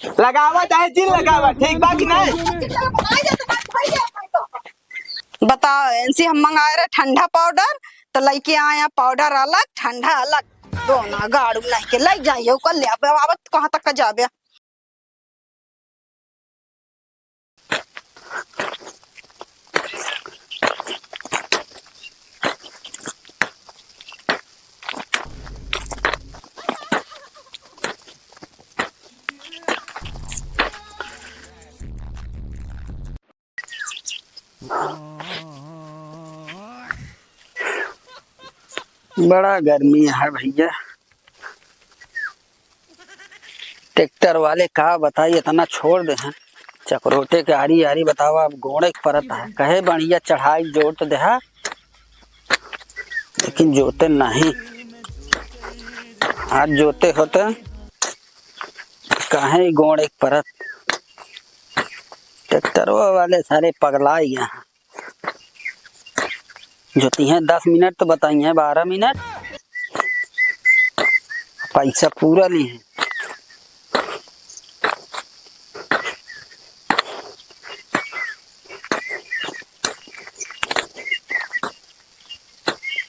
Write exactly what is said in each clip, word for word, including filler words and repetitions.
लगावा चाहे जिन लगावा, ठीक बा कि नहीं? बताओ, इनसे हम मंगाए रहे ठंडा पाउडर, तो लइके आया पाउडर अलग, ठंडा अलग, दोनों गाड़ू नहीं के लइ जाइए, ओकर ले आबे, आवत कहाँ तक का जाबे? बड़ा गर्मी है भइया। ट्रैक्टर वाले का बताई, इतना छोड़ दे हैं। चकरोटे के आरी आरी बतावा, अब गोड़े के परत है। कहे बढ़िया चढ़ाई जोत देहा, लेकिन जोते नहीं। आज जोते होते, काहे गोड़े के परत। ट्रैक्टरवा वाले सारे पगला ही हैं। जोतिहें दस मिनट तो बताइहें बारह मिनट, पैसा पूरा लिहें।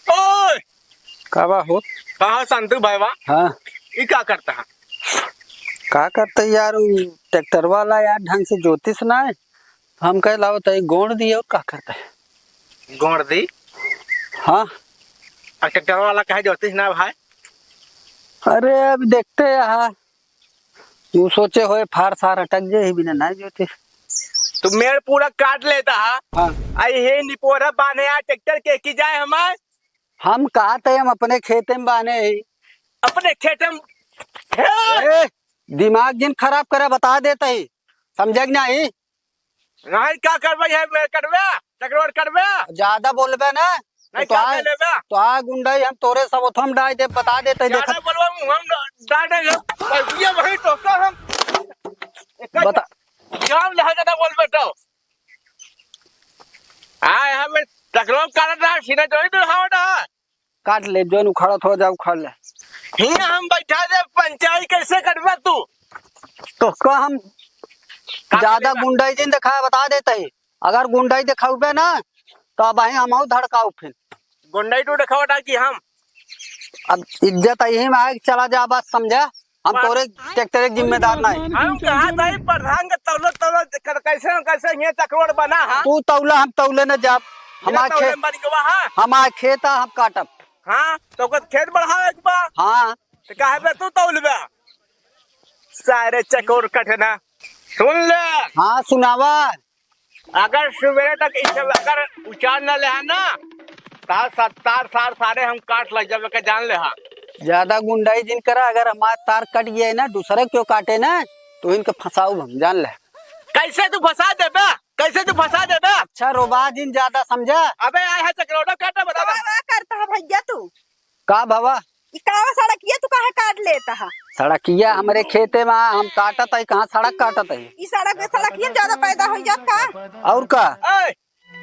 ओए! का बा हो? कहाँ संतू भाई बा? हाँ। ई का करता है? का करते यार, उ ट्रैक्टर वाला यार ढंग से जोतिस ना है। हम कहे लाओ तई गोड़ दी, और का करते है? गोड़ दी? हाँ। आ ट्रैक्टर वाला कहे जोतिस ना भाई? अरे अब देखते हैं, हाँ। उ सोचे होए फार सार अटक जाए, ही बिना ना जोते। तू मेड़ पूरा काट लेता है। हाँ। आ ये निपोरा बांधे आ ट्रैक्टर के की जाए हमार? हम कहा थे हम अपने खेते में बांधे ही। अपने खेते में? हे! ए, दिमाग जिन खराब करे, बता देते ही, समझे कि नहीं? नहीं, का करबे है, मैं करबे, चकरोट करबे। ज्यादा बोलबे ना, नहीं, तो का आए, कर लेबे? तो आए गुंडई, हम तोरे सब ओथम डाल दे, बता देते, देखत। ज्यादा बोलबे, हम डाल दे, हम, ये वही तो का हम, बता। जान ले, ज्यादा बोलबे तो। आए, हम चकरोट करत रहा, सीना जोई तो हवा ना। काट ले, जौन उखाड़त हो जा, उखाड़ ले। हियां हम बैठा दे, पंचायत कैसे करबे तू? तो का हम का ज्यादा करबे? गुंडई जिन दिखाए, बता देते ही। अगर गुंडई दिखाउबे ना, तो अब अहीं हमहू धड़काउ फिर। गुंडई तू दिखावटा कि हम? अब इज्जत यही में आए कि चला जा, बात समझा? हम पर तोरे ट्रैक्टर के जिम्मेदार ना है। हम कहा था, प्रधान के तौले, तौले कर, कैसे न कैसे ये चकरोट बना है। तू तौला, हम तौले न जाब। बिना हमार तौले खेत, बन गवा है। हमार खेत है, हम काटब। हाँ, तो ओकर खेत बढ़ावे के बा। हाँ। तो काहे बे तू तौलबे? सारे चकोर कटना। सुन ले। हाँ, सुनावा। अगर सुबेरे तक ई सब अगर उचार न लेहा ना, ता सत्तार सार सारे हम काट लग जाबे के जान लेहा। ज्यादा गुंडाई जिन करा, अगर हमार तार कट गया है ना, दूसरे क्यों काटे ना, तो इनके फंसाउब हम, जान ले। कैसे तू फंसा देबे? कैसे तू फंसा देबे? अच्छा, रोबा जिन ज्यादा समझा। अबे आए है चकरोटा काटा, बता दे। का करता है भैया तू? का भवा? ई कावा सड़किया तू काहे काट लेता है? सड़किया हमरे खेते में, हम काटत है, कहाँ सड़क काटत है? ई सड़क, सड़किया में ज्यादा पैदा हो जात का? और का? ए,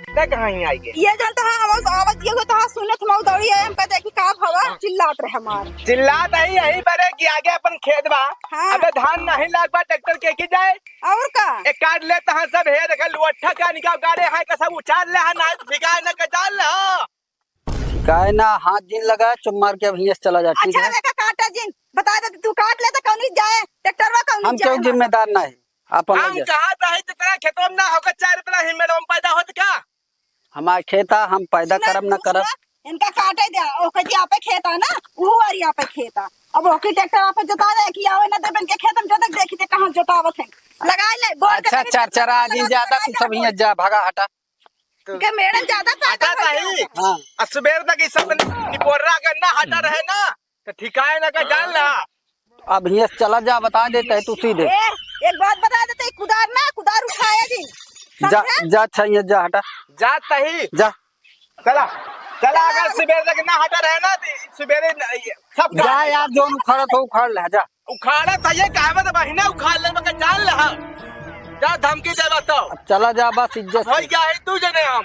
ते कहाँ ही आई गए? ये जानता है, हम आवाज ये हुआ तो हाँ सुनत हम दौड़ी आए, हमका देखी का भवा चिल्लात रहे हमार। चिल्लात है यही बरे कि आगे अपन खेत बा। हाँ। अबे धान नहीं लाग बा, ट्रैक्टर के की जाए? और का? एक काट लेता है सब, हे देखा लुअट्ठा का निकाल गाड़े है का सब उचार ले है, ना ठिकाए ना के डाल ले हो। काहे ना हाथ जिन लगा, चुप मार के अब हियां से चला जा, ठीक अच्छा है? देखा काटा जिन, बता दे, तू काट ले तो कौनी जाए, ट्रैक्टरवा कौनी हम जाए क्यों हमार जिम्मेदार ना है, आप हम अलग जा। कहा था है, जितना खेतों में ना होकर चार रुपया ही मेरे में पैदा होत का? हमार खेत आ, हम पैदा सुना, करब ना करब। सुना, इनका काटे दे, ओ कह दिया आपे खेत आ ना, वो वाली आपे खेत आ। अब ओके ट्रैक्टर आपे जोता दे कि आवे ना देबे इनके खेत में जोते, देखी दे कहाँ जोतावत है। लगा ले, बोल दे अच्छा, तनी चरचरा जिन ज्यादा, तू सब हियां जा, भागा हटा। इनके मेड़न ज्यादा पैदा हटा हो नहीं। जाता। हाँ। आ सुबेर तक ई सब निपोर्रा अगर ना हटा रहे ना, तो ठिकाए ना का जान ला। अब हियां से चला जा, बता देते हैं तू सीधे। ए, एक बात बता देते, कुदार ना, कुदार उठाए दिन। जा, समझे? जा, अच्छा, हियां जा, हटा। जा तही। जा। चला, चला, अगर सुबेर तक ना हटा रहे ना, तो सुबेरे न-, ये सब जा काट यार, जो उखाड़त हो, उखाड़ ले, जा। उखाड़त है ये, काहे में तो बहिना उखाड़ ले, मगर जान ले, हाँ। जा धमकी देबा तो। अब चला जा बस, इज्जत से। भाई, क्या है, तू जने हम।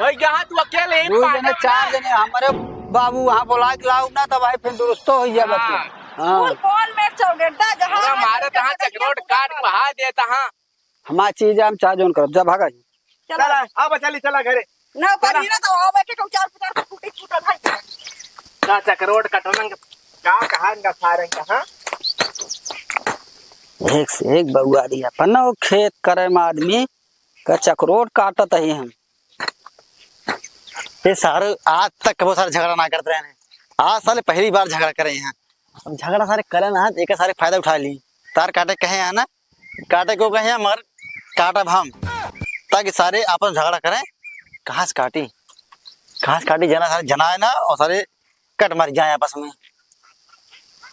भाई, यहाँ तू अकेले ही दू पाटा जने, चार बना। जने, हमारे बाबू वहाँ बोला के लाओ ना, तब भाई फिर दुरुस्तो हो जाए हाँ। बच्चे। हाँ। कौन, कौन मेर चौगेड्डा जहाँ अरे, हाथ मारे तहाँ चकरोट काट बहा देता हाँ। हमार चीज हम चाहे जौन करब, जा भागा। चला। चला, अब चली, चला घरे। ना, चला। पनीर तो अब एक, एक चार, चार फुटी फुटा भाई। का चकरोट कटोरन का, का कहा इनका सारन का, हाँ? एक से एक बउआरी, अपनो खेत करे में आदमी का चकरोट काटत ही हम। ये सारे आज तक कबो सारे झगड़ा ना करते रहे हैं। आज साले पहली बार झगड़ा करे हैं। अब झगड़ा सारे करे ना, एक सारे फायदा उठा ली। तार काटे कहे हैं ना, काटे को कहे हैं, मगर काटब हम, ताकि सारे आपस में झगड़ा करें। कहाँ से काटी, कहाँ से काटी, जना सारे जना है ना, और सारे कट मर जाए आपस में।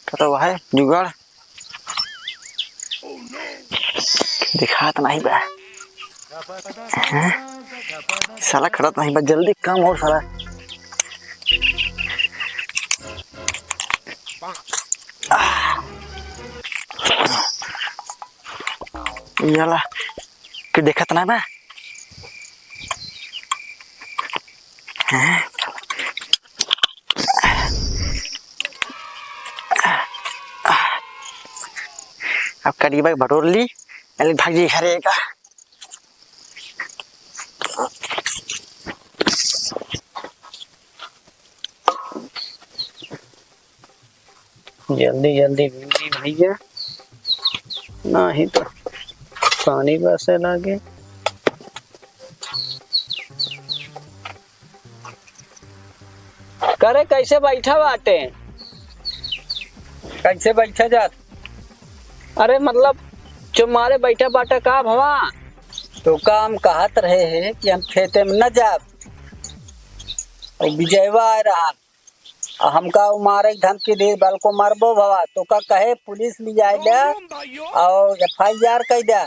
कतो है जुगाड़, दिखात नहीं बा। हैं? साला खड़त नहीं बा, जल्दी काम और साला। आह। याला, कि देखत ना बा? हैं? अब करीबा के बटोर ली, अरे भाग जी घरे का। जल्दी जल्दी भींजी भैया, नाही तो पानी बरसे लागे। करे कैसे बैठा बाटे? कैसे बैठा जात? अरे मतलब जो मारे बैठा बाटे का भवा? तो का हम कहत रहे हैं कि हम खेते में न जाब। और विजयवा आए रहा, आ हमका उ मारे के धमकी दे, बलको मरबो भवा, तो का कहे पुलिस ले आए ले और एफ आई आर कई दे।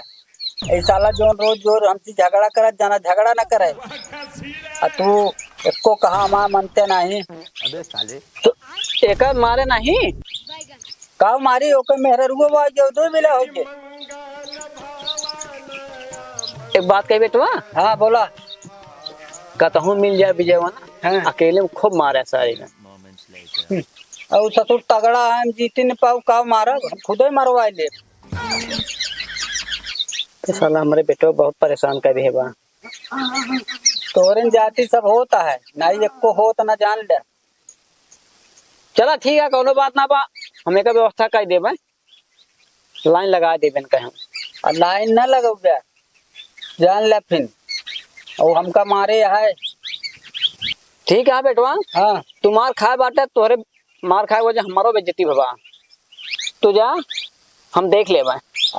ए साला जोन रोज जोर हमसे झगड़ा करत जाना, झगड़ा न करे। आ तू एको कहा हमार मनते नहीं। अबे साले। तो एकर मारे नहीं? का मारी, ओकर मेहररुओ बा, जो दो मिला हो गए। एक बात कही बेटवा। हाँ, बोला। कतहूँ मिल जाए विजयवा ना, हाँ। अकेले में खूब मारे सारे का। हम्म। और ससुर तगड़ा है, हम जीते न पाऊ, का मारा, हम खुदे मरवा ले। तो साला हमरे बेटवा बहुत परेशान कर दिए बा। तोहरे जाति सब होता है, ना ही एको होत ना जान ले। चला ठीक है, कौनो बात ना बा, हम एकर व्यवस्था कर देबे, लाइन लगा देबे इनका हम। आ लाइन ना लगौबे, जान ले फिन, और हमका मारे है। ठीक है बेटवा, हाँ। तुम्हार खाए बाटे, तोहरे मार खाए वजह हमारो बेइज्जती भवा। तू जा, हम देख लेबे।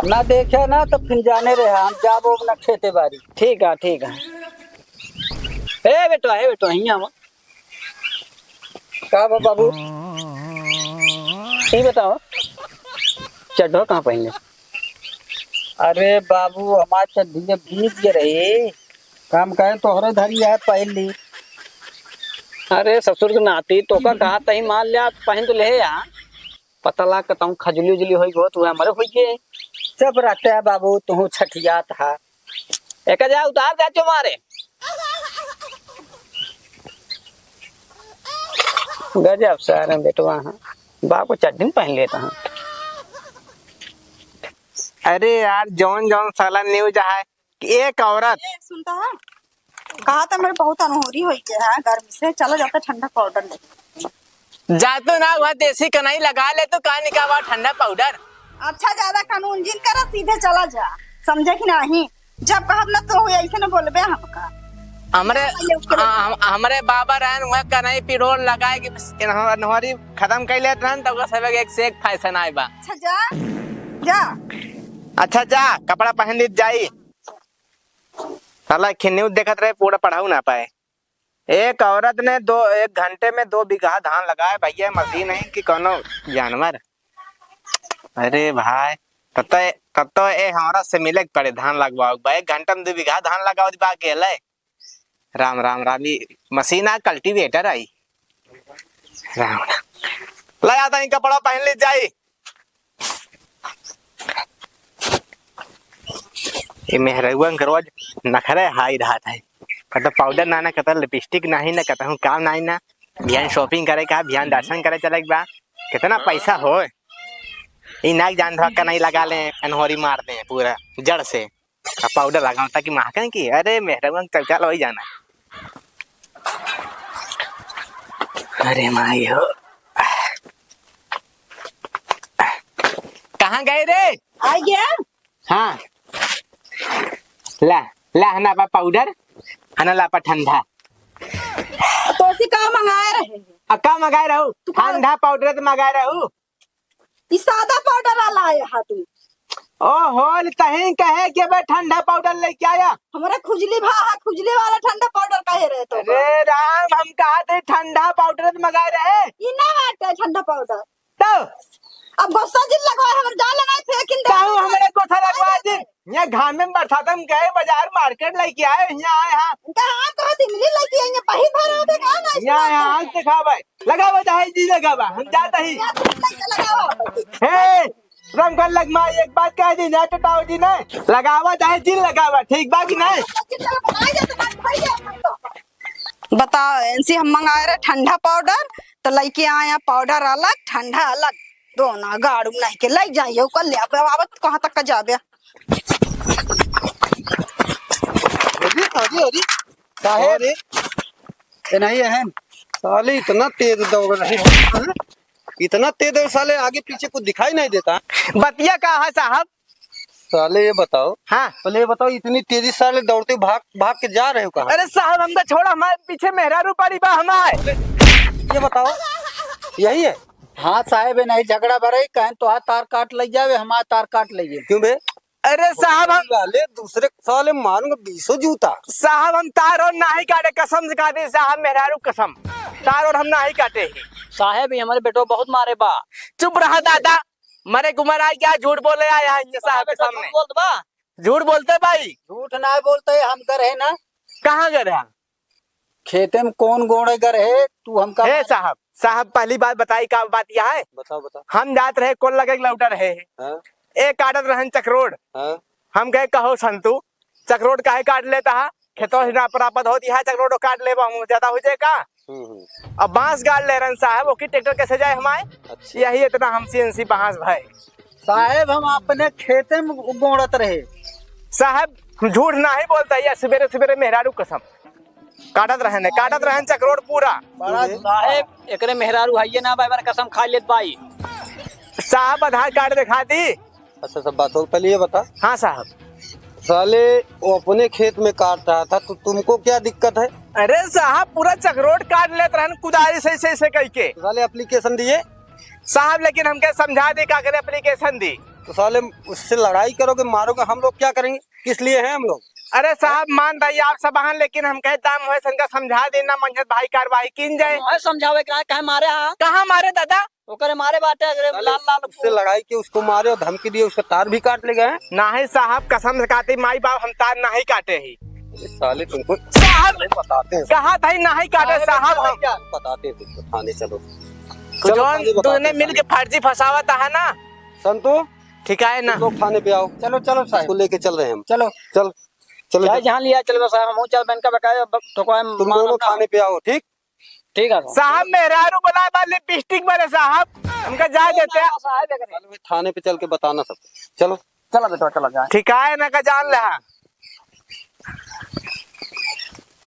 ना देखे ना तो फिर जाने रहे, हम जाबो ना खेते बारी। ठीक है, ठीक है। ए बेटवा, ए बेटवा, हियाँ आवा। का बा बाबू? ई बताओ, चड्ढो कहाँ पहनले? अरे बाबू, हमार चड्ढिया भीज के रही, काम कहे तोहरे धरी है पहन ली। अरे ससुर के नाती, तोका कहा तही मान लिया, पहन तो ले यार। पता लाग के तहूँ खजुली उजुली होई गो, तू हमरे होई गे। चुप रहते है बाबू, तू छठियात हा। एका जा उतार दे जो मारे। गजब सारे बेटवा हैं, बाप को चड्ढी पहन लेता है। अरे यार, जौन जौन साला न्यूज है कि एक औरत ए, सुनता है? कहा था मेरे बहुत अनहोरी होई के है गर्मी से, चलो जाते ठंडा पाउडर ले। जा तो ना, वह देसी कनाई लगा ले, तो का निकावा ठंडा पाउडर। अच्छा, ज्यादा कानून जिन करा, सीधे चला जा, समझे कि नहीं? जब कहब ना तो हुई, ऐसे ना बोलबे हमका। हमरे, पहले उसके आ, हम, हमरे बाबा रहन, वह कनाई पिरोल लगाए कि बस अनहोरी खत्म कर लेत रहन, तब का सब एक से एक फैशन आए बा। अच्छा जा, जा। अच्छा जा, कपड़ा पहन लीत जाई। साला खिन्नी देखत रहे, पूरा पढ़ाऊ ना पाए। एक औरत ने दो, एक घंटे में दो बीघा धान लगाए भैया, मशीन है कि कोनो जानवर? अरे भाई, तब तो, तब तो ए औरत से मिले के पड़े, धान लगवाओ बा। एक घंटा में दो बीघा धान लगाओ बा अकेले। राम, राम, राम, ई मशीन आ, कल्टीवेटर आई। राम, राम। ले आता ही कपड़ा पहन ली जाई। ये मेहरउआ के रोज नखरे हाई रहत है। कतो पाउडर ना, ना कतो लिपस्टिक नाही ना, कतहूँ काम नाही ना। बिहान शॉपिंग करे का, बिहान दर्शन करे चले के बा। कितना पैसा होए? ई नाक जान धक्का नहीं लगा ले, अनहोरी मार दे पूरा जड़ से। अब पाउडर लगाओ ताकि महकन की। अरे मेहरबन चल चल वही जाना। अरे माई हो, कहाँ गए रे? आ गया। हाँ, ला, ला हना पा पाउडर, हना ला पा ठंडा। तोसी का मंगाए रहे? आ का मंगाए रहू? तू का ठंडा पाउडर तो मंगाए रहू। ई सादा पाउडर वाला आया हा तू। ओहो, तहीं कहे के बे ठंडा पाउडर लेके आया। हमरे खुजली भा हा, खुजली वाला ठंडा पाउडर कहे रहे तो। अरे राम, हम कहा थे ठंडा पाउडर मंगाए रहे। ई ना बाटे ठंडा पाउडर। तो अब गुस्सा जिन लगवा, हमर गाल लगाए फेंकिन दे। काहू हमरे गुस्सा लगवा जिन। ये घाम में बरसात में गए बाजार मार्केट लेके आए, यहाँ आए हाँ। इनका हाँ कहा थी मिली लेके आएंगे, बही भर होते का ना यहाँ, यहाँ आँख दिखावे। लगावा चाहे जी लगावा, हम जाता ही। लगावा। हे, रमकन लगमा, एक बात कह दी ना, टटाओ जी ने। लगावा चाहे जी लगावा, ठीक बा कि नहीं? बताओ, इनसे हम मंगाए रहे ठंडा पाउडर, तो लेके आया पाउडर अलग, ठंडा अलग, दोनों गाड़ू नहीं के ले जाइए, ओकर ले अब आवत कहाँ तक का जाबे। अरे, अरे, अरे, साहेब। अरे। ये नहीं है। साले इतना तेज दौड़ रहे हैं, इतना तेज दौड़, साले आगे पीछे कुछ दिखाई नहीं देता। बतिया का है साहब? साले ये बताओ। हाँ। पहले ये बताओ, इतनी तेजी से साले दौड़ते भाग, भाग के जा रहे हो कहाँ? अरे साहब, हमका छोड़ा, हमारे पीछे मेहरारू पड़ी बा हमारे। ये बताओ, यही है? हाँ साहेब, ये नहीं झगड़ा भरे, कहें तो तार काट ले जावे, हमारा तार काट ले जावे। क्यों बे? अरे साहब, हम वाले दूसरे साले मारूंगा बीसों जूता। साहब, हम तार और नाही काटे, कसम से कहा दी साहब, मेहरारू कसम, तार और हम नाही काटे ही। साहेब, ये हमारे बेटो बहुत मारे बा। चुप रहा दादा, मरे कुमार आए क्या झूठ बोले आया है ये साहब के सामने? झूठ बोलत बा? झूठ बोलते भाई? झूठ ना बोलते, हम घर है ना। कहाँ घर है? खेते में कौन गोड़े घर है, तू हमका हे मार- साहब, साहब पहली बात बताई का बात यह है? बताओ, बताओ। हम जात रहे कोल लगे लौटा रहे हैं। हाँ। एक काटत रहन चकरोड। हाँ। हम कहे कहो संतू, चकरोड काहे काट लेता है? खेतों से ना प्राप्त होती है, चकरोड काट लेबा हम ज्यादा हो जाए का? हम्म, हम्म। अब बांस गाड़ ले रहन साहब, ओकी ट्रैक्टर कैसे जाए हमारे? अच्छा। यही इतना हम सीएनसी बांस भाई। साहेब, हम अपने खेते में गोड़त रहे। साहेब, झूठ नाही बोलता, ये सवेरे सवेरे मेहरारू कसम। काटत रहन, काटत रहन चकरोड पूरा। बड़ा साहेब, एकरे मेहरारू हइये ना बा, एबार कसम खा लेत बाई। साहब, आधार कार्ड दिखा दी। अच्छा, सब बात हो, पहले ये बता। हाँ साहब। साले, वो अपने खेत में काट रहा था, तो तुमको क्या दिक्कत है? अरे साहब, पूरा चकरोड काट लेत रहन कुदारी से, से, से कह के। तो साले, एप्लीकेशन दिए? साहब, लेकिन हमके समझा दे, का करे एप्लीकेशन दी। तो साले, उससे लड़ाई करोगे, मारोगे, हम लोग क्या करेंगे? किस लिए हैं हम लोग? अरे साहब, मान भाई आप सब आहन, लेकिन हम कहे दाम हुए संग समझा देना, मंझत भाई कार्रवाई कीन जाए। हम समझावे के काहे मारे हाँ? कहाँ मारे दादा? ओकरे मारे बाटे, अरे साले, लाल लाल उससे लड़ाई के उसको मारे और धमकी दिए, उसका तार भी काट ले गए हैं। नाही साहब, कसम से कहती माई बाप हम तार नाही काटे ही। ये साले तुमको साहब, बताते हैं। कहा था ही नाही काटे साहब हम। बताते हैं तुमको, थाने चलो। तो चलो, जौन थाने बताते दोनों हैं मिल के साले। फर्जी फंसावत है ना। संतू, ठीक है ना? तुम लोग थाने पे आओ। चलो, चलो साहब। इसको लेके चल रहे हैं हम। चलो। चल, चलो, चाहे चल। जहाँ लिया चलो साहब, हम चल बन का बकाया ब-, ठोकवा तुम मार दोनों अपना। थाने पे आओ, ठीक? ठीक है साहब। साहब, मेहरारू बुलाए बा लिपस्टिक बरे साहब, हमका जाए देते हैं। साहब, एक साले थाने पे चल के बताना सब। चलो। चलो बेटा, चलो जाए। ठीक है ना, का जान ले।